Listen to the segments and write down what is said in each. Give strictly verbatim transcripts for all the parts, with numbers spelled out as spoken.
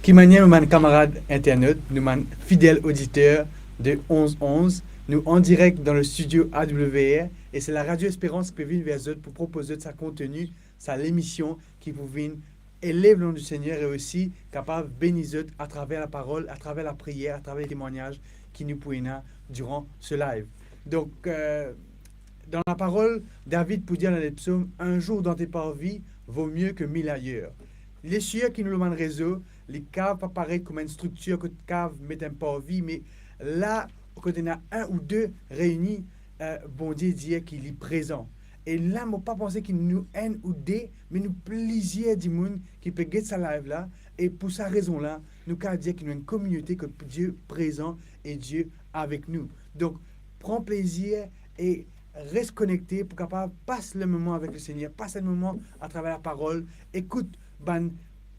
Ki manier nou bann kamarad internot, nou bann fidel oditer de onz onz, nou an direk dan le studio A W R, e se la Radio Espérance ki pe vinn ver zot pou propoz zot sa konteni, sa lemision ki pou vinn elev le nom du Seigneur e osi kapav beni zot atraver laparol, atraver lapriyer, atraver temwagnaz ki nou pou ena diran se live. Donk, euh, dan laparol, David pou dir dan le psom, "Un jour dans tes parvis vaut mieux que mille ailleurs." Lesir ki nou lor bann rezo, li kav pa paret kouma enn striktir kot kav met enn parvi, me la, kot ena enn ou de reini, eh, Bondie dir ki li prezan. E la, mo pa panse ki nou enn ou de, me nou plizier dimoun ki pe get sa live la, e pou sa rezon la, nou kav dir ki nou enn kominote kot Die prezan e Die avek nou. Donk, pran plezir e res konekte pou kapav pas le moman avek le Segner, pas le moman atraver laparol, ekout bann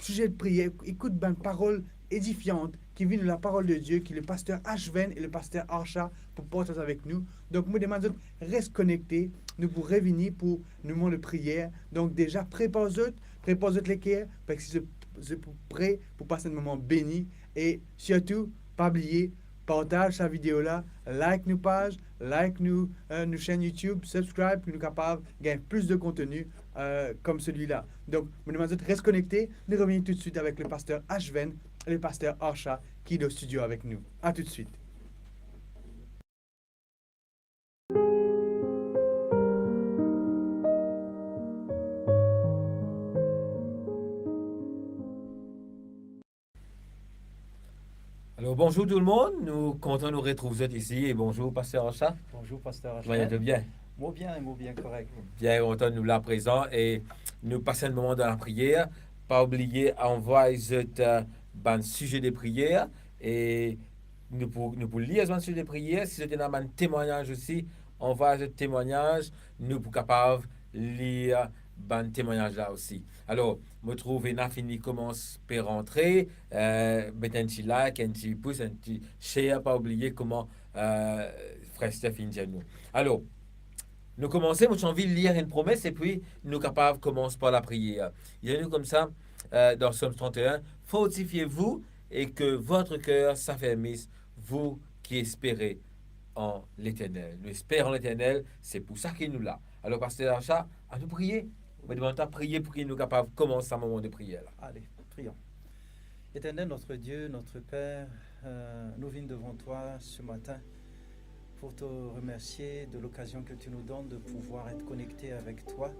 size de priyer, ekout bann parol edifian ki vinn de laparol de Die, ki le paster Ashven e le paster Arsha pou partaz avek nou. Donk, mo demann zot res konekte, nou pou revini pou nou moman de priyer. Donk, deza, prepar zot, prepar zot leker, parski zot, zot pou pre pou pas enn moman beni. E sirtou, pa bliye, partaz sa video la, like nou paz, like nou, eh, nou senn YouTube, subscribe pou nou kapav gagn plis de konteni, eh, kom selila. Donk, mo demann zot res konekte, nou revini toutswit avek le paster Ashven e le paster Arsha ki lor studio avek nou. A toutswit. Alor, bonzour tou lemonn, nou kontan nou retrouv zot isi, e bonzour, paster Arsha. Bonzour, paster Arsha. Kouma to bien? Mo bien, mo bien, korek. Bien, kontan nou la prezan, e nou pas enn moman dan lapriyer. Pa bliye anvway zot, eh, bann size de priyer, e nou pou, nou pou lir bann size de priyer. Si zot ena bann temwagnaz osi, anvway zot temwagnaz, nou pou kapav lir bann temwagnaz la osi. Alor, mo trouv ena fini koumans pe rantre, eh, met enn ti like, enn ti pous, enn ti share, pa bliye kouma, eh, frer Steph inn dir nou. Alor, nou koumanse, mo ti anvi lir enn promes, epi nou kapav koumans par lapriyer. Li dir nou koumsa, eh, dan Psom trant e enn, "Fortifiez-vous et que votre cœur s'affermisse, vous qui espérez en l'Éternel." Nou esper an Leternel, se pou sa ki nou la. Alor, paster Arsha, anou priye. Mo demann twa priye pou ki nou kapav koumans sa moman de priyer la. Allez, prions. Éternel, notre Dieu, notre Père, euh, nous venons devant toi ce matin pour te remercier de l'occasion que tu nous donnes de pouvoir être connectés avec toi,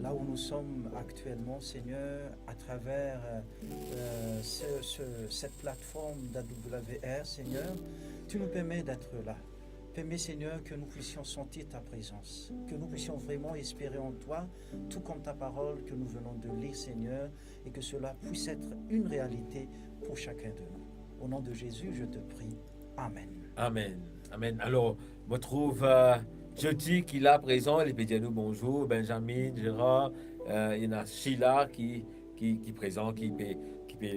là où nous sommes actuellement, Seigneur, à travers, euh, ce, ce, cette plateforme d'A W R, Seigneur. Tu nous permets d'être là. Permets, Seigneur, que nous puissions sentir ta présence, que nous puissions vraiment espérer en toi, tout comme ta parole que nous venons de lire, Seigneur, et que cela puisse être une réalité pour chacun de nous. Au nom de Jésus, je te prie. Amen. Amen. Amen. Alor, mo trouv, eh, Jody ki la prezan, li pe dir nou bonzour, Benjamin, Gérard, eh, ena Sheila ki, ki, ki prezan, ki pe, ki pe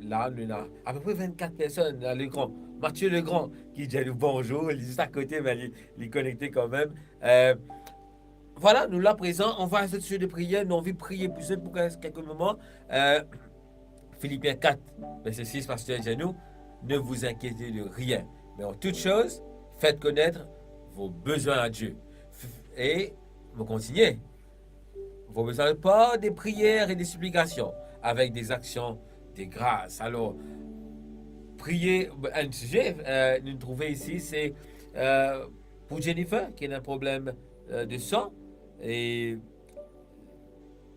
la, nou ena apepre vennkat personn, la, Legrand, Mathieu Legrand, ki dir nou bonzour, li zis akote, me li, li konekte kanmem. Eh, Vwala, nou la prezan, anvway zot size de priyer, nou anvi priye pou zot pou kelke moman. Eh, Filipien kat, verse sis, paster dir nou, "Ne vous inquiétez de rien, mais en toute chose, faites connaître vos besoins à Dieu." F-, e mo kontinie, "Vos besoins par des prières et des supplications, avec des actions de grâce." Alor, priye, enn size, eh, nou trouve isi, se, eh, pou Jennifer, ki ena problem, eh, de san, e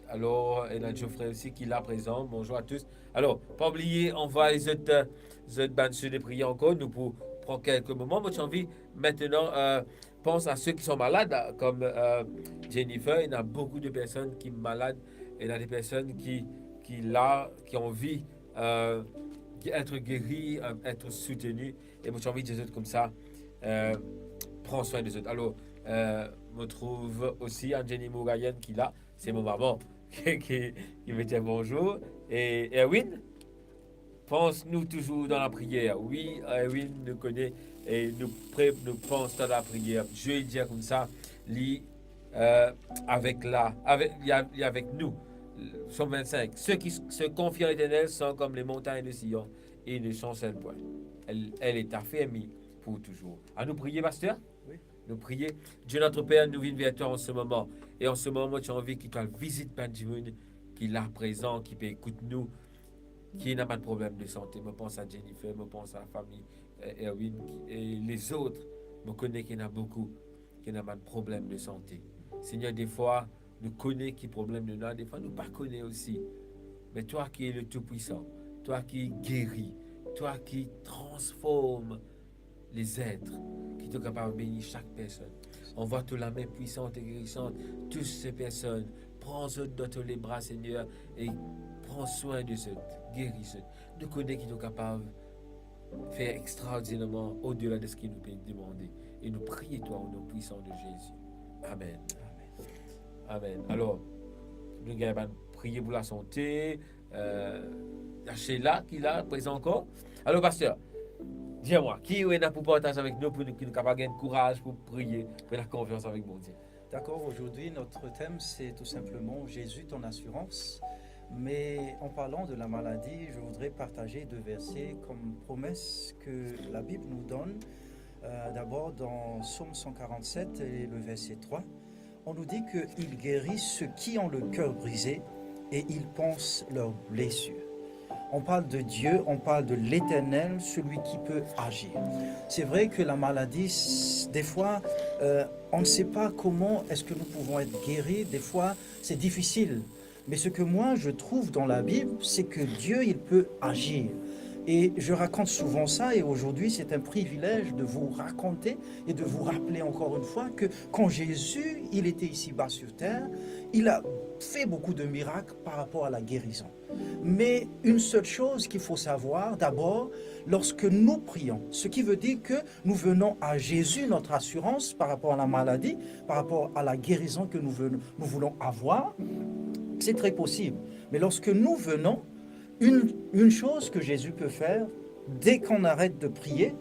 alor, ena Geoffrey osi ki la prezan. Bonzour a tous. Alor, pa bliye anvway zot, eh, zot bann size de priyer ankor. Nou pou pran kelke moman. Mo ti anvi aster, eh, pans a seki son malad, kom, eh, Jennifer. Ena boukou de personn ki malad. Ena de personn ki, ki la, ki anvi, eh, ki etre geri, eh, etre souteni. E mo ti anvi dir zot koumsa, eh, pran swin de zot. Alor, eh, mo trouv osi Anjeni Mourayen ki la, se mo mama ki, ki, ki met bonzour. E Erwin, pans nou touzour dan lapriyer. Wi, Erwin, nou kone, e nou pre, nou pans dan lapriyer. Bondie dir koumsa, li, eh, avek la, avek, li a-, li avek nou. Psaume vingt-cinq. Ceux qui se confient en l'Éternel sont comme les montagnes de Sion, ils ne chancellent point. Elles, elles est affermie pour toujours. Anou priye, paster. Oui. Nou priye. Dieu notre Père, nou vinn ver twa an se moman. E an se moman, mo ti anvi ki twa vizit bann dimoun ki la prezan, ki pe ekout nou, ki ena bann problem de sante. Mo pans a Jennifer, mo pans a lafami, eh, Erwin, ki, e lezot. Mo kone ki ena boukou ki ena bann problem de sante. Segner, defwa, nou kone ki problem nou ena, defwa nou pa kone osi. Me twa ki le Tou-Pwisan, twa ki geri, twa ki transform les êtres, ki to kapav beni sak personn. Anvwa to lame pwisant e gerisant, tous ces personnes, pran zot dan to lebra, Segner, e pran swin de zot, geri zot. Nou kone ki to kapav fer extraordinèrman odela de seki nou pe demande. E nou priye twa o nom pwisan de Zezi. Amen. Amen. Alor, nou gagn bann priye pou lasante, eh, Sheila ki la prezan ankor. Alor, paster, dir mwa, ki ou ena pou partaz avek nou, pou nou, ki nou kapav gagn kouraz pou priye, pou ena konfians avek Bondie? D'accord, aujourd'hui notre thème c'est tout simplement Jésus, ton assurance. Mais en parlant de la maladie, je voudrais partager deux versets comme promesse que la Bible nous donne. Euh, d'abord dans Psaume cent quarante-sept et le verset trois, on nous dit qu'il guérit ceux qui ont le cœur brisé et il panse leurs blessures. On parle de Dieu, on parle de l'Éternel, celui qui peut agir. C'est vrai que la maladie, s-, des fois, euh, on ne sait pas comment est-ce que nous pouvons être guéris. Des fois, c'est difficile. Mais ce que moi, je trouve dans la Bible, c'est que Dieu, il peut agir. Et je raconte souvent ça, et aujourd'hui, c'est un privilège de vous raconter et de vous rappeler encore une fois que quand Jésus, il était ici-bas sur terre, il a fait beaucoup de miracles par rapport à la guérison. Mais une seule chose qu'il faut savoir, d'abord, lorsque nous prions, ce qui veut dire que nous venons à Jésus, notre assurance par rapport à la maladie, par rapport à la guérison que nous venons, nous voulons avoir, c'est très possible. Mais lorsque nous venons, une, une chose que Jésus peut faire, dès qu'on arrête de prier,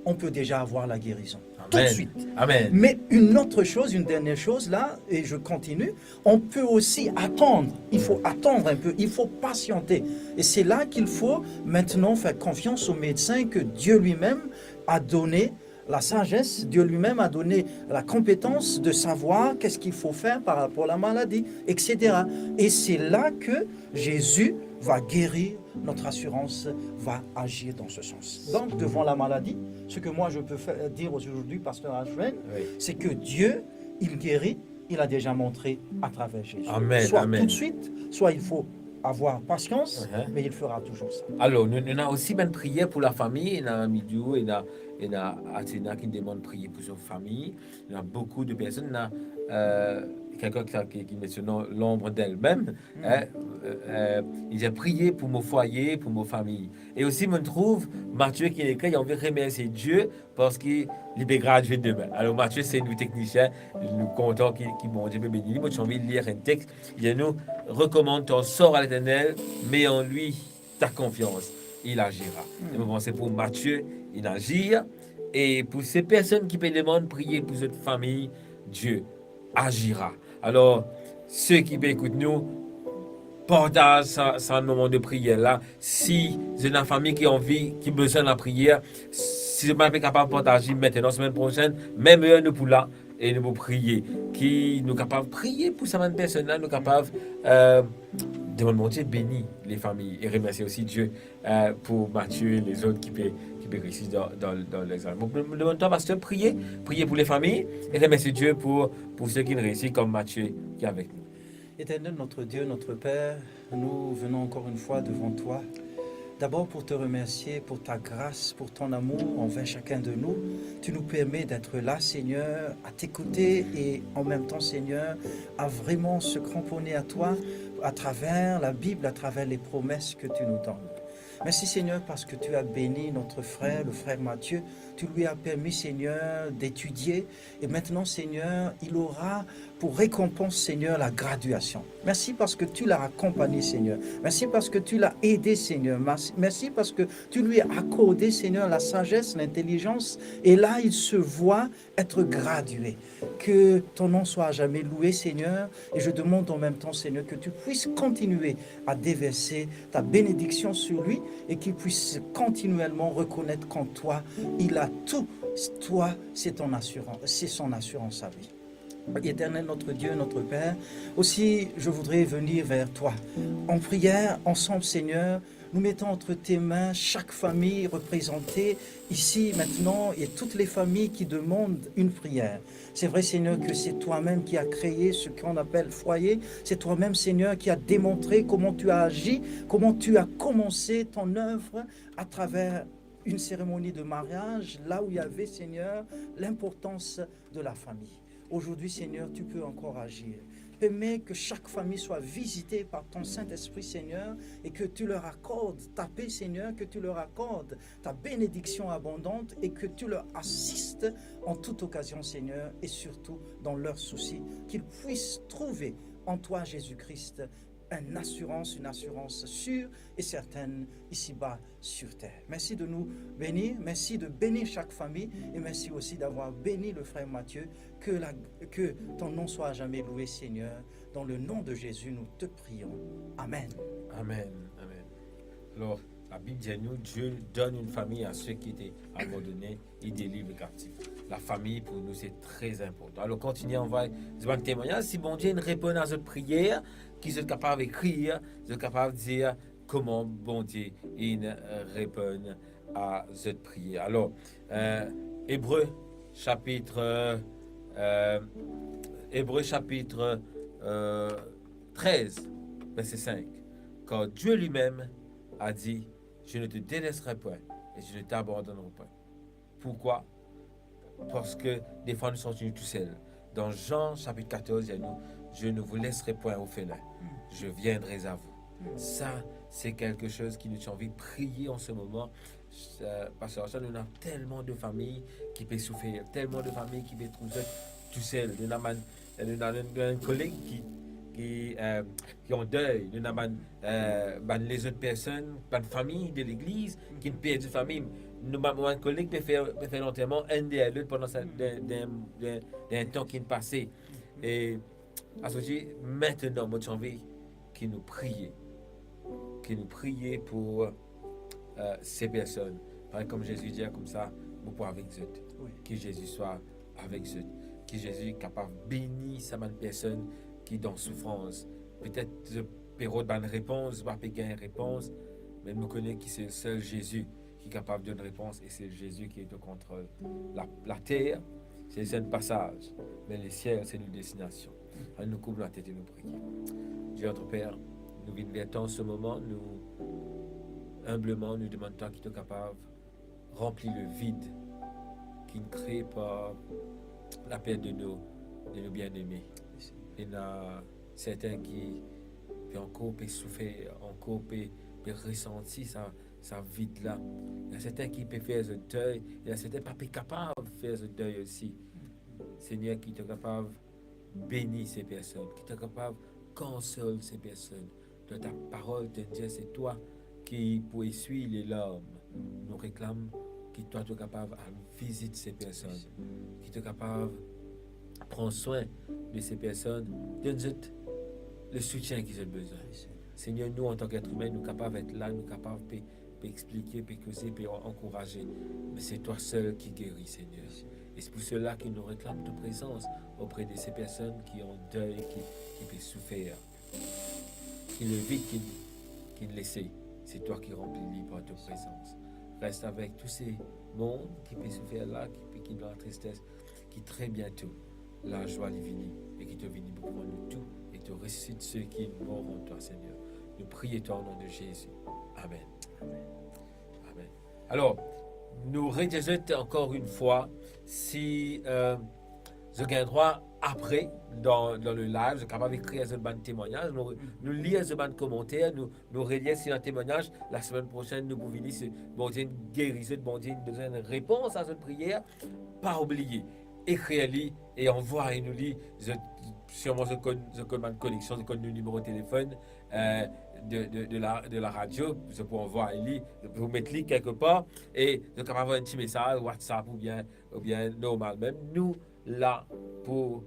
on peut déjà avoir la guérison. Tout de suite. Amen. Mais une autre chose, une dernière chose là, et je continue, on peut aussi attendre. Il faut attendre un peu, il faut patienter. Et c'est là qu'il faut maintenant faire confiance au médecin que Dieu lui-même a donné la sagesse, Dieu lui-même a donné la compétence de savoir qu'est-ce qu'il faut faire par rapport à la maladie, et cetera. Et c'est là que Jésus va guérir, notre assurance va agir dans ce sens. Donc, devant la maladie, ce que moi je peux faire, dire aujourd'hui, pasteur Ashwin, c'est que Dieu, il guérit, il a déjà montré à travers Jésus. Amen, soit tout de suite, soit il faut avoir patience, mais il fera toujours ça. Alor, nou, nou ena osi bann priyer pou lafami, ena Midiou, ena, ena Athena ki demann priye pou so fami, ena boukou de personn, ena, eh, kelkenn ki, ki, ki met so nom, l'ombre d'elle-même, hein, eh, eh, li dir, priye pou mo fwaye, pou mo fami. E osi, mo trouv Mathieu ki ekrir, li anvi remersie Dieu parski li pe gradie demin. Alor, Mathieu, se nou teknisien, nou kontan ki, ki Bondie pe beni li. Mo ti anvi lir enn text, li dir nou, recommande ton sort à l'Éternel, mets en lui ta confiance, il agira. E mo panse pou Mathieu, il agir, e pou se personn ki pe demann priye pou zot fami, Dieu agira. Alor, seki pe ekout nou, partaz sa, sa moman de priyer la. Si zot ena fami ki anvi, ki bizin lapriyer, si zot pa pe kapav partaz li aster, simenn prosenn, mem er nou pou la, e nou pou priye. Ki nou kapav priye pou sa bann personn la, nou kapav, eh, demann Bondie beni lafami e remersie osi Dieu, eh, pou Mathieu e lezot ki pe, ki pe reisi dan, dan, dan lexamen. Mo, mo demann twa, paster, priye, priye pou lafami e remersie Dieu pou, pou seki reisi kom Mathieu ki avek nou. Éternel notre Dieu, notre Père, nous venons encore une fois devant toi. D'abord pour te remercier pour ta grâce, pour ton amour envers chacun de nous. Tu nous permets d'être là, Seigneur, à t'écouter et en même temps, Seigneur, à vraiment se cramponner à toi à travers la Bible, à travers les promesses que tu nous donnes. Merci, Seigneur, parce que tu as béni notre frère, le frère Mathieu. Tu lui as permis, Seigneur, d'étudier. Et maintenant, Seigneur, il aura pour récompense, Seigneur, la graduation. Merci parce que tu l'as accompagné, Seigneur. Merci parce que tu l'as aidé, Seigneur. Merci, merci parce que tu lui as accordé, Seigneur, la sagesse, l'intelligence. Et là, il se voit être gradué. Que ton nom soit à jamais loué, Seigneur, et je demande en même temps, Seigneur, que tu puisses continuer à déverser ta bénédiction sur lui et qu'il puisse continuellement reconnaître qu'en toi, il a tout. Toi, c'est ton assurance, c'est son assurance à vie. Éternel notre Dieu, notre Père, aussi je voudrais venir vers toi en prière ensemble, Seigneur. Nous mettons entre tes mains chaque famille représentée ici maintenant et toutes les familles qui demandent une prière. C'est vrai, Seigneur, que c'est toi-même qui as créé ce qu'on appelle foyer. C'est toi-même, Seigneur, qui as démontré comment tu as agi, comment tu as commencé ton œuvre à travers une cérémonie de mariage, là où il y avait, Seigneur, l'importance de la famille. Aujourd'hui, Seigneur, tu peux encore agir. Permets que chaque famille soit visitée par ton Saint-Esprit, Seigneur, et que tu leur accordes ta paix, Seigneur, que tu leur accordes ta bénédiction abondante et que tu leur assistes en toute occasion, Seigneur, et surtout dans leurs soucis, qu'ils puissent trouver en toi, Jésus-Christ, une assurance, une assurance sûre et certaine ici-bas sur terre. Merci de nous bénir, merci de bénir chaque famille et merci aussi d'avoir béni le frère Mathieu. Que, la, que ton nom soit à jamais loué, Seigneur. Dans le nom de Jésus, nous te prions. Amen. Amen, amen. Alors, la Bible dit à nous, Dieu donne une famille à ceux qui étaient abandonnés, il délivre les captifs. La famille, pour nous, c'est très important. Alors, continuez à envoyer des témoignages. Si Bondie inn reponn a zot priyer, ki zot kapav ekrir, zot kapav dir kouma Bondie inn, euh, reponn a zot priyer. Alors, euh, Ebre, chapitre, euh, Ebre, chapitre, euh, treize, verset cinq. Car Dieu lui-même a dit, je ne te délaisserai point et je ne t'abandonnerai point. Pourquoi? Parce que des fois, nous sentons tout seuls. Dans Jean chapitre quatorze, il y a nous, je ne vous laisserai point orphelins, je viendrai à vous. Ça, c'est quelque chose qui nous a envie de prier en ce moment. Euh, parce que ça, nous avons tellement de familles qui peuvent souffrir, tellement de familles qui peuvent trouver tout seules. Nous avons, nous avons, nous avons un collègue qui, qui, euh, ki an dey, nou ena bann, eh, bann lezot personn, bann fami de legliz ki perdi fami. Nou, mo, mo enn koleg pe fer, pe fer lanterman enn deryer lot pandan sa, dan, dan, dan, dan enn tan ki pase. E, aster, aster, mo ti anvi ki nou priye. Ki nou priye pou, eh, se personn. Parey kouma Zezi dir koumsa, mo pou avek zot. Wi. Ki Zezi swa avek zot. Ki Zezi kapav beni sa bann personn ki dan soufrans. Petet zot pe rod bann repons, zot pa pe gagn repons, me nou kone ki se sel Zezi ki kapav donn repons e se Zezi ki o kontrol. La, later, se zis enn pasaz, me lesiel, se nou destinasion. Annou kourb nou latet e nou priye. Dieu notre Père, nou vinn ver twa an se moman, nou, inbleman, nou demann twa ki to kapav ranpli le vid ki kree par lapert de nos, de nos bien-aimés. Ena serten ki pe ankor pe soufer, ankor pe, pe resanti sa, sa vid la. Ena serten ki pe fer zot dey, ena serten pa pe kapav fer zot dey osi. Segner, ki to kapav beni se personn, ki to kapav konsol se personn. Dan ta parol, to dir se twa ki pou eswi le larm. Nou reklam ki twa to kapav al vizit se personn, ki to kapav pran swin de se personn, donn zot le soutien ki zot bezwin. Segner, nou, antan ki et imin, nou kapav et la, nou kapav pe, pe explike, pe koze, pe an-, ankouraze. Me se twa sel ki geri, Segner. E se pou sela ki nou reklam to prezans opre de se personn ki an dey, ki, ki pe soufer. Ki le vid ki, ki lese, se twa ki ranpli li par to prezans. Res avek tou se mond ki pe soufer la, ki pe, ki dan latristes, ki tre biento lazwa li vini e ki to vini pou pran nou tou e to resisit seki mor an twa, Segner. Nou priye twa o non de Zezi. Amen. Amen. Amen. Alor, nou redir zot ankor enn fwa, si, eh, zot gagn drwa apre, dan, dan le live, zot kapav ekrir zot bann temwagnaz, nou, nou lir zot bann komanter, nou, nou relir si ena temwagnaz, lasemenn prosenn, nou pou vini, si Bondie geri zot, Bondie donn zot enn repons a zot priyer, pa oubliye, ekrir li e anvway nou li, zot, sirman zot konn, zot konn bann koneksion, zot konn nou nimero telefonn, eh, de, de, de la, de la radio, zot pou anvway li, zot pou met li kelkepar, e zot kapav anvway enn ti mesaz, WhatsApp oubien, oubien normal mem. Nou, la pou,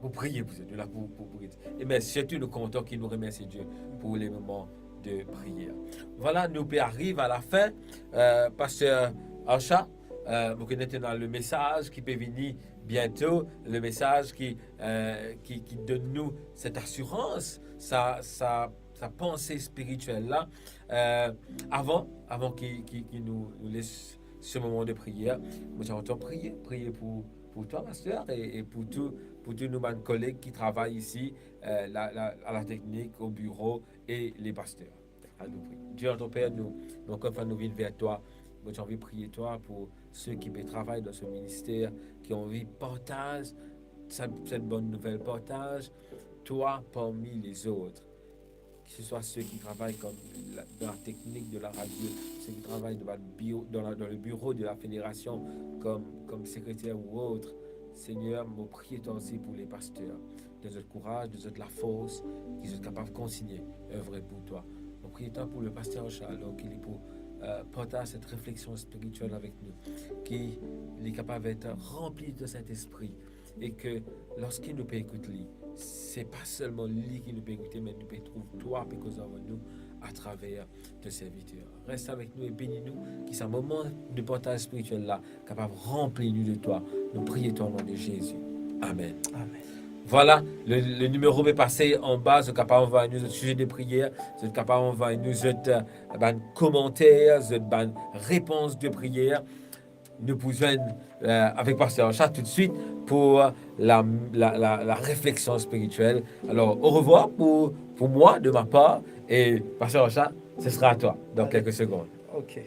pou priye pou zot, nou la pou, pou, pou priye. E me sirtou nou kontan ki nou remersie Die pou le moman de priyer. Vwala, nou pe ariv a la fin. Euh, Paster Archa, euh, mo kone ena le mesaz ki pe vini biento, le mesaz ki, euh, ki, ki donn nou set asirans, sa, sa, sa panse spiritiel la. Euh, avan, avan ki, ki, ki nou, nou les se moman de priyer, mo ti anvi priye, priye pou, pou twa, Paster, e, e pou tou, pou tou nou bann koleg ki travay isi, euh, la, la, a la teknik, o biro, e le paster. Anou priye. Die, an to Père, nou, nou ankor enn fwa nou vinn ver twa. Mo ti anvi priye twa pou seki pe travay dan se minister, ki anvi partaz sa, set bonn nouvel, partaz twa parmi lezot. Ki se swa seki travay kom la, dan la teknik de la radio, seki travay dan bann biro, dan la, dan le biro de la federasion, kom, kom sekreter ou ot. Segner, mo priye twa osi pou le paster. Donn zot kouraz, donn zot lafors, ki zot kapav kontigne evre pou twa. Mo priye twa pou le paster Charles, ki li pou, euh, partaz set refleksion spiritiel avek nou, ki li kapav et ranpli de Sintespri, e ke lorski nou pe ekout li, se pa selman li ki nou pe ekoute, me nou pe trouv twa pe koz avek nou atraver to serviter. Res avek nou e beni nou, ki sa moman de partaz spiritiel la kapav ranpli nou de twa. Nou priye twa o nom de Zezi. Amen. Amen. Vwala, le, le nimero pe pase anba, zot kapav anvway nou zot size de priyer, zot kapav anvway nou zot, euh, bann komanter, zot bann repons de priyer. Nou pou zwenn, euh, avek Paster Archa toutswit pou, euh, la, la, la, la refleksion spiritiel. Alor, orevwar pou, pou mwa, de ma par, e Paster Archa, ce sera à toi dans quelques secondes. Ok.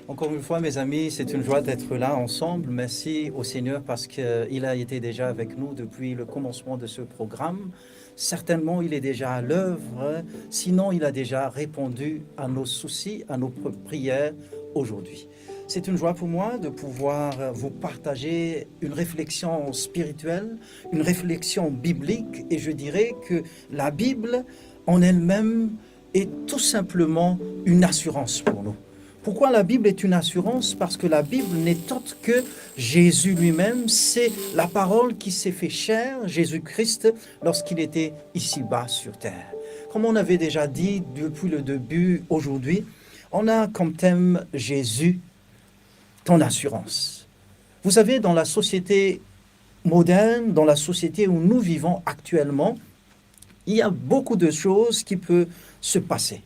Encore une fois, mes amis, c'est une joie d'être là ensemble. Merci au Seigneur parce qu'il a été déjà avec nous depuis le commencement de ce programme. Certainement, il est déjà à l'œuvre. Sinon, il a déjà répondu à nos soucis, à nos pr-, prières aujourd'hui. C'est une joie pour moi de pouvoir vous partager une réflexion spirituelle, une réflexion biblique, et je dirais que la Bible en elle-même est tout simplement une assurance pour nous. Pourquoi la Bible est une assurance ? Parce que la Bible n'est autre que Jésus lui-même, c'est la parole qui s'est fait chair, Jésus-Christ, lorsqu'il était ici-bas sur terre. Comme on avait déjà dit depuis le début, aujourd'hui, on a comme thème Jésus, ton assurance. Vous savez, dans la société moderne, dans la société où nous vivons actuellement, il y a beaucoup de choses qui peuvent se passer.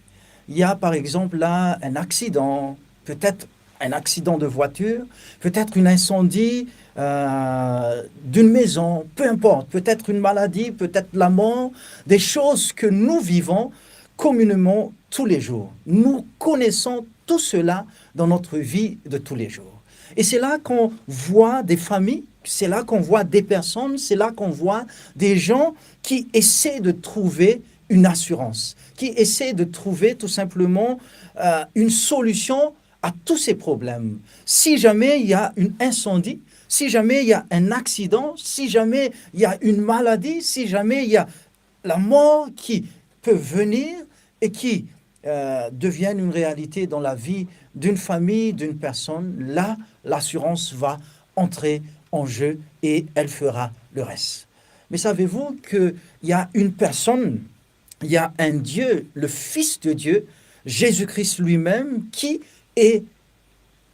Il y a par exemple là un accident, peut-être un accident de voiture, peut-être un incendie, euh, d'une maison, peu importe, peut-être une maladie, peut-être la mort, des choses que nous vivons communément tous les jours. Nous connaissons tout cela dans notre vie de tous les jours. Et c'est là qu'on voit des familles, c'est là qu'on voit des personnes, c'est là qu'on voit des gens qui essaient de trouver une assurance, qui essaient de trouver tout simplement, euh, une solution à tous ces problèmes. Si jamais il y a un incendie, si jamais il y a un accident, si jamais il y a une maladie, si jamais il y a la mort qui peut venir et qui, euh, devienne une réalité dans la vie d'une famille, d'une personne, là, l'assurance va entrer en jeu et elle fera le reste. Mais savez-vous qu'il y a une personne, il y a un Dieu, le Fils de Dieu, Jésus-Christ lui-même, qui est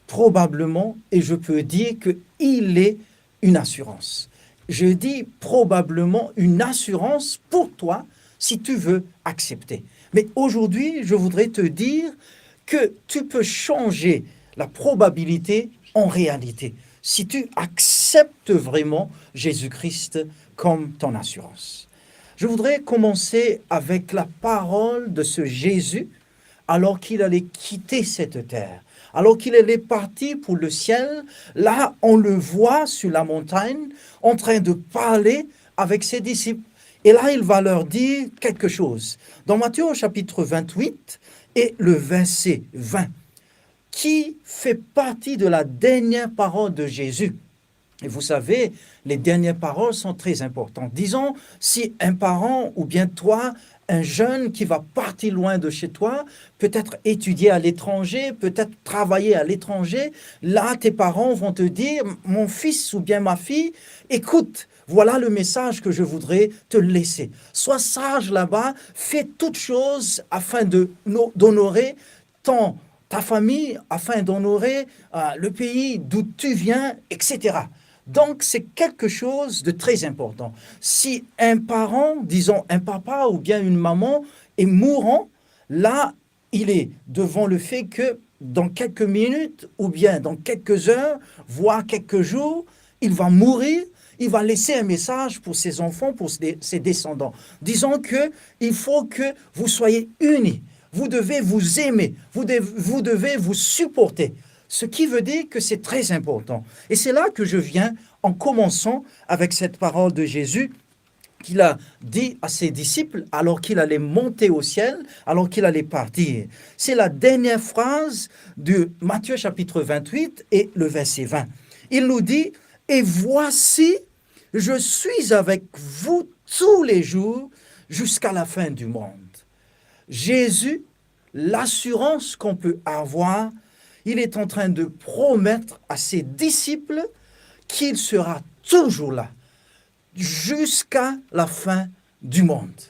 probablement, et je peux dire que il est une assurance. Je dis probablement une assurance pour toi si tu veux accepter. Mais aujourd'hui, je voudrais te dire que tu peux changer la probabilité en réalité si tu acceptes vraiment Jésus-Christ comme ton assurance. Je voudrais commencer avec la parole de ce Jésus alors qu'il allait quitter cette terre, alors qu'il allait partir pour le ciel. Là, on le voit sur la montagne en train de parler avec ses disciples. Et là, il va leur dire quelque chose. Dans Matthieu au chapitre vingt-huit et le verset vingt, qui fait partie de la dernière parole de Jésus, Et vous savez, les dernières paroles sont très importantes. Disons, si un parent ou bien toi, un jeune qui va partir loin de chez toi, peut-être étudier à l'étranger, peut-être travailler à l'étranger, là, tes parents vont te dire, mon fils ou bien ma fille, écoute, voilà le message que je voudrais te laisser. Sois sage là-bas, fais toutes choses afin de, d'honorer ton, ta famille, afin d'honorer euh, le pays d'où tu viens, et cetera. Donc, c'est quelque chose de très important. Si un parent, disons un papa ou bien une maman, est mourant, là, il est devant le fait que dans quelques minutes ou bien dans quelques heures, voire quelques jours, il va mourir, il va laisser un message pour ses enfants, pour ses, ses descendants, disant que il faut que vous soyez unis, vous devez vous aimer, vous devez, vous devez vous supporter. Ce qui veut dire que c'est très important. Et c'est là que je viens en commençant avec cette parole de Jésus qu'il a dit à ses disciples alors qu'il allait monter au ciel, alors qu'il allait partir. C'est la dernière phrase de Matthieu chapitre vingt-huit et le verset vingt. Il nous dit, et voici, je suis avec vous tous les jours jusqu'à la fin du monde. Jésus, l'assurance qu'on peut avoir, il est en train de promettre à ses disciples qu'il sera toujours là, jusqu'à la fin du monde.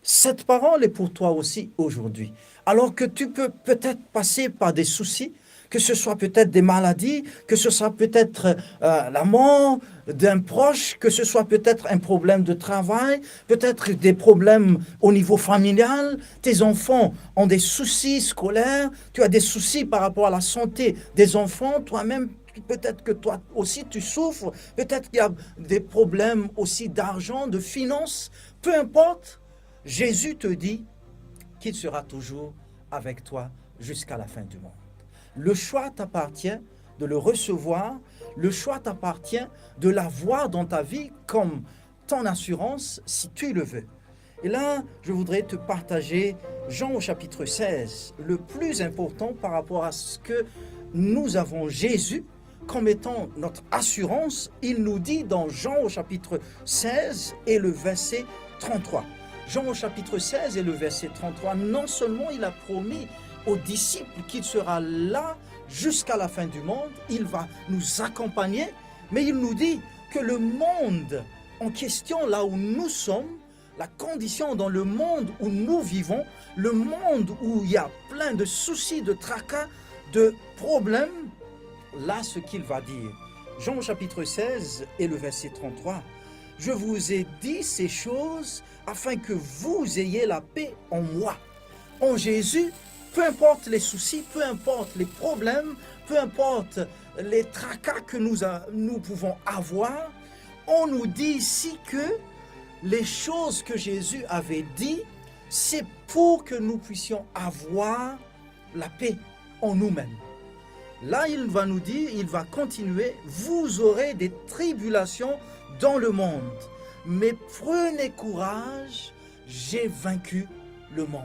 Cette parole est pour toi aussi aujourd'hui. Alors que tu peux peut-être passer par des soucis, que ce soit peut-être des maladies, que ce soit peut-être euh, la mort d'un proche, que ce soit peut-être un problème de travail, peut-être des problèmes au niveau familial, tes enfants ont des soucis scolaires, tu as des soucis par rapport à la santé des enfants, toi-même, peut-être que toi aussi tu souffres, peut-être qu'il y a des problèmes aussi d'argent, de finances, peu importe, Jésus te dit qu'il sera toujours avec toi jusqu'à la fin du monde. Le choix t'appartient de le recevoir, le choix t'appartient de l'avoir dans ta vie comme ton assurance si tu le veux. Et là, je voudrais te partager Jean au chapitre seize, le plus important par rapport à ce que nous avons Jésus comme étant notre assurance, il nous dit dans Jean au chapitre seize et le verset trente-trois. Jean au chapitre seize et le verset trente-trois, non seulement il a promis aux disciples qu'il sera là jusqu'à la fin du monde, il va nous accompagner, mais il nous dit que le monde en question, là où nous sommes, la condition dans le monde où nous vivons, le monde où il y a plein de soucis, de tracas, de problèmes, là ce qu'il va dire. Jean chapitre seize et le verset trente-trois. Je vous ai dit ces choses afin que vous ayez la paix en moi. En Jésus, peu importe les soucis, peu importe les problèmes, peu importe les tracas que nous, a- nous pouvons avoir, on nous dit ici que les choses que Jésus avait dit, c'est pour que nous puissions avoir la paix en nous-mêmes. Là, il va nous dire, il va continuer, vous aurez des tribulations dans le monde, mais prenez courage, j'ai vaincu le monde.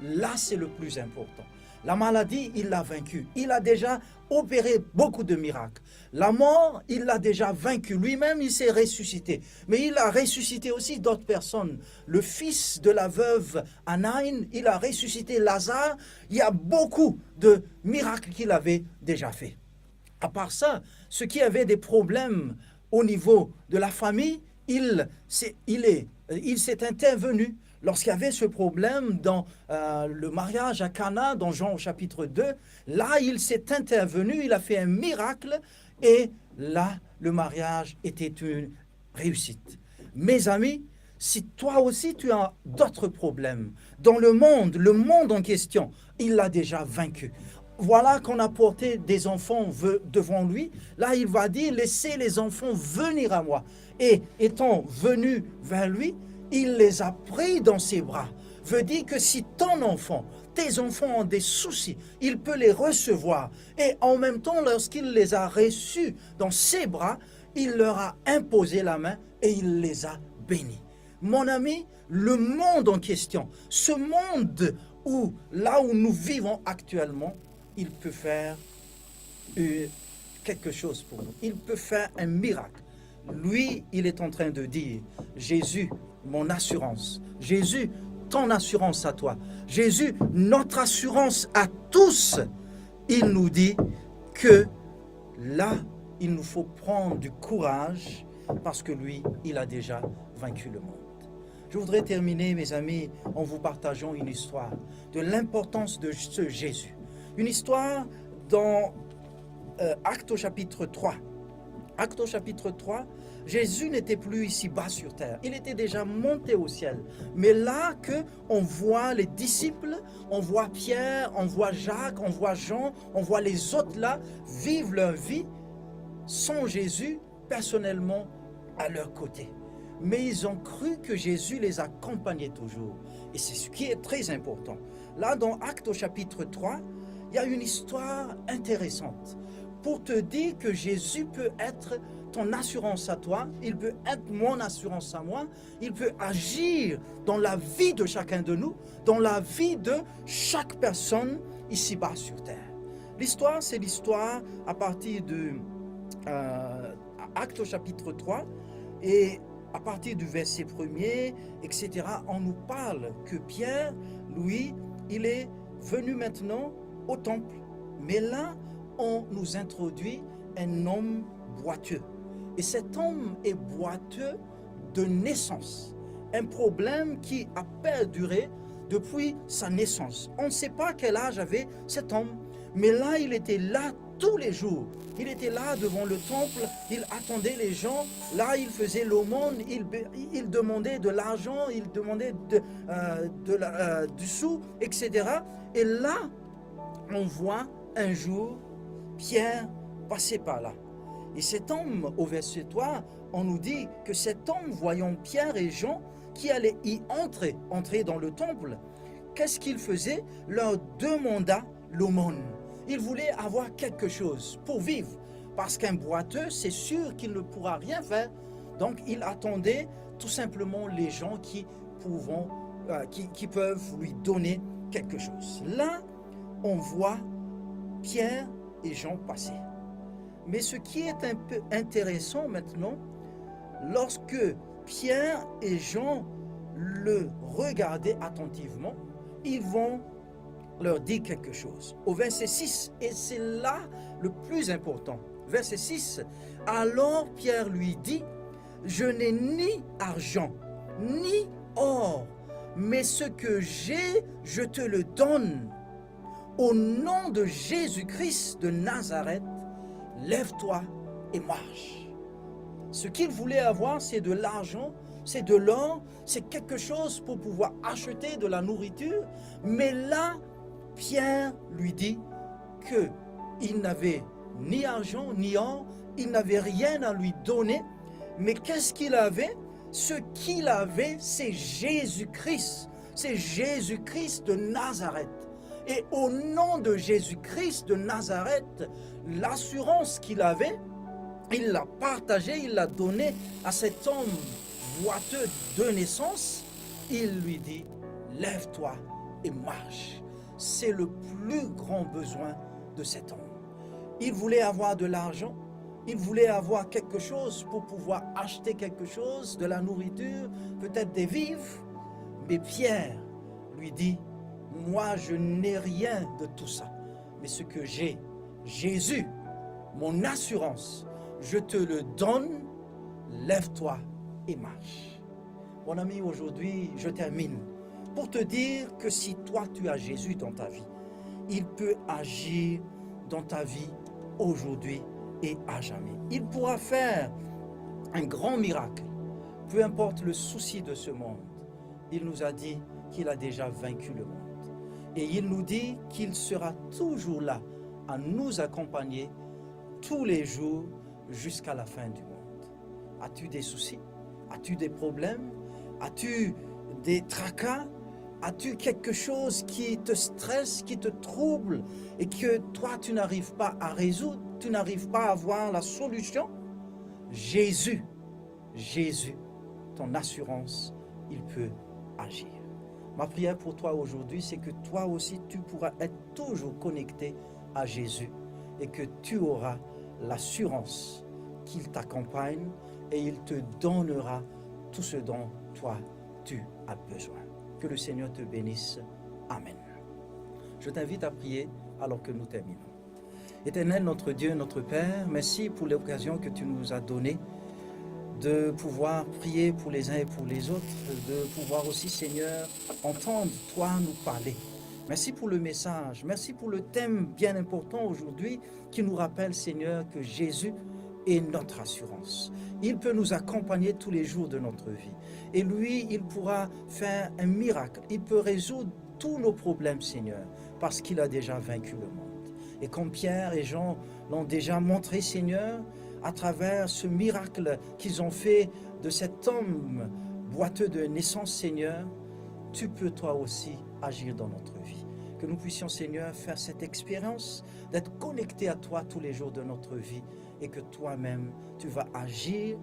Là, c'est le plus important. La maladie, il l'a vaincu. Il a déjà opéré beaucoup de miracles. La mort, il l'a déjà vaincu. Lui-même, il s'est ressuscité. Mais il a ressuscité aussi d'autres personnes. Le fils de la veuve à Naïn, il a ressuscité Lazare. Il y a beaucoup de miracles qu'il avait déjà fait. À part ça, ceux qui avaient des problèmes au niveau de la famille, il s'est, il est, il s'est intervenu. Lorsqu'il y avait ce problème dans euh, le mariage à Cana, dans Jean au chapitre deux, là, il s'est intervenu, il a fait un miracle, et là, le mariage était une réussite. Mes amis, si toi aussi tu as d'autres problèmes dans le monde, le monde en question, il l'a déjà vaincu. Voilà qu'on a porté des enfants ve- devant lui. Là, il va dire, laissez les enfants venir à moi. Et étant venu vers lui, il les a pris dans ses bras. Veut dire que si ton enfant, tes enfants ont des soucis, il peut les recevoir. Et en même temps, lorsqu'il les a reçus dans ses bras, il leur a imposé la main et il les a bénis. Mon ami, le monde en question, ce monde où, là où nous vivons actuellement, il peut faire euh, quelque chose pour nous. Il peut faire un miracle. Lui, il est en train de dire, Jésus, mon assurance. Jésus, ton assurance à toi. Jésus, notre assurance à tous. Il nous dit que là, il nous faut prendre du courage parce que lui, il a déjà vaincu le monde. Je voudrais terminer, mes amis, en vous partageant une histoire de l'importance de ce Jésus. Une histoire dans euh, Actes au chapitre trois. Actes au chapitre trois, Jésus n'était plus ici-bas sur terre. Il était déjà monté au ciel. Mais là que on voit les disciples, on voit Pierre, on voit Jacques, on voit Jean, on voit les autres là vivre leur vie sans Jésus personnellement à leur côté. Mais ils ont cru que Jésus les accompagnait toujours. Et c'est ce qui est très important. Là, dans Actes au chapitre trois, il y a une histoire intéressante pour te dire que Jésus peut être ton assurance à toi, il peut être mon assurance à moi, il peut agir dans la vie de chacun de nous, dans la vie de chaque personne ici-bas sur terre. L'histoire, c'est l'histoire à partir de euh, Actes au chapitre trois, et à partir du verset premier, et cetera, on nous parle que Pierre, lui, il est venu maintenant au temple. Mais là, on nous introduit un homme boiteux. Et cet homme est boiteux de naissance. Un problème qui a perduré depuis sa naissance. On ne sait pas quel âge avait cet homme, mais là, il était là tous les jours. Il était là devant le temple, il attendait les gens. Là, il faisait l'aumône, il, il demandait de l'argent, il demandait de, euh, de la, euh, du sou, et cetera. Et là, on voit un jour Pierre passer par là. Et cet homme, au verset trois, on nous dit que cet homme, voyant Pierre et Jean qui allaient y entrer, entrer dans le temple, qu'est-ce qu'il faisait ? Leur demanda l'aumône. Il voulait avoir quelque chose pour vivre, parce qu'un boiteux, c'est sûr qu'il ne pourra rien faire. Donc, il attendait tout simplement les gens qui pouvons, euh, qui, qui peuvent lui donner quelque chose. Là, on voit Pierre et Jean passer. Mais ce qui est un peu intéressant maintenant, lorsque Pierre et Jean le regardaient attentivement, ils vont leur dire quelque chose. Au verset six, et c'est là le plus important. Verset six, alors Pierre lui dit, je n'ai ni argent, ni or, mais ce que j'ai, je te le donne. Au nom de Jésus-Christ de Nazareth, lève-toi et marche. Ce qu'il voulait avoir, c'est de l'argent, c'est de l'or, c'est quelque chose pour pouvoir acheter de la nourriture. Mais là, Pierre lui dit que il n'avait ni argent, ni or, il n'avait rien à lui donner. Mais qu'est-ce qu'il avait ? Ce qu'il avait, c'est Jésus-Christ. C'est Jésus-Christ de Nazareth. Et au nom de Jésus-Christ de Nazareth, l'assurance qu'il avait, il l'a partagée, il l'a donnée à cet homme boiteux de naissance. Il lui dit, lève-toi et marche. C'est le plus grand besoin de cet homme. Il voulait avoir de l'argent, il voulait avoir quelque chose pour pouvoir acheter quelque chose, de la nourriture, peut-être des vivres. Mais Pierre lui dit, moi, je n'ai rien de tout ça, mais ce que j'ai, Jésus, mon assurance, je te le donne, lève-toi et marche. Mon ami, aujourd'hui, je termine pour te dire que si toi, tu as Jésus dans ta vie, il peut agir dans ta vie aujourd'hui et à jamais. Il pourra faire un grand miracle, peu importe le souci de ce monde. Il nous a dit qu'il a déjà vaincu le monde. Et il nous dit qu'il sera toujours là à nous accompagner tous les jours jusqu'à la fin du monde. As-tu des soucis ? As-tu des problèmes ? As-tu des tracas ? As-tu quelque chose qui te stresse, qui te trouble et que toi, tu n'arrives pas à résoudre, tu n'arrives pas à voir la solution ? Jésus, Jésus, ton assurance, il peut agir. Ma prière pour toi aujourd'hui, c'est que toi aussi, tu pourras être toujours connecté à Jésus et que tu auras l'assurance qu'il t'accompagne et il te donnera tout ce dont toi tu as besoin. Que le Seigneur te bénisse. Amen. Je t'invite à prier alors que nous terminons. Éternel, notre Dieu, notre Père, merci pour l'occasion que tu nous as donnée de pouvoir prier pour les uns et pour les autres, de pouvoir aussi, Seigneur, entendre toi nous parler. Merci pour le message, merci pour le thème bien important aujourd'hui qui nous rappelle, Seigneur, que Jésus est notre assurance. Il peut nous accompagner tous les jours de notre vie. Et lui, il pourra faire un miracle. Il peut résoudre tous nos problèmes, Seigneur, parce qu'il a déjà vaincu le monde. Et comme Pierre et Jean l'ont déjà montré, Seigneur, à travers ce miracle qu'ils ont fait de cet homme boiteux de naissance, Seigneur, tu peux toi aussi agir dans notre vie. Que nous puissions, Seigneur, faire cette expérience d'être connectés à toi tous les jours de notre vie et que toi-même, tu vas agir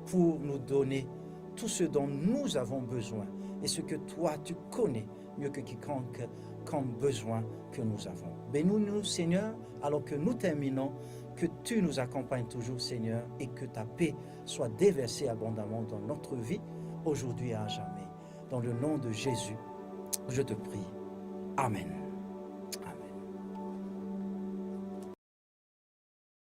pour nous donner tout ce dont nous avons besoin et ce que toi, tu connais mieux que quiconque comme besoin que nous avons. Bénis-nous, Seigneur, alors que nous terminons, que tu nous accompagnes toujours, Seigneur, et que ta paix soit déversée abondamment dans notre vie, aujourd'hui et à jamais. Dans le nom de Jésus, je te prie. Amen.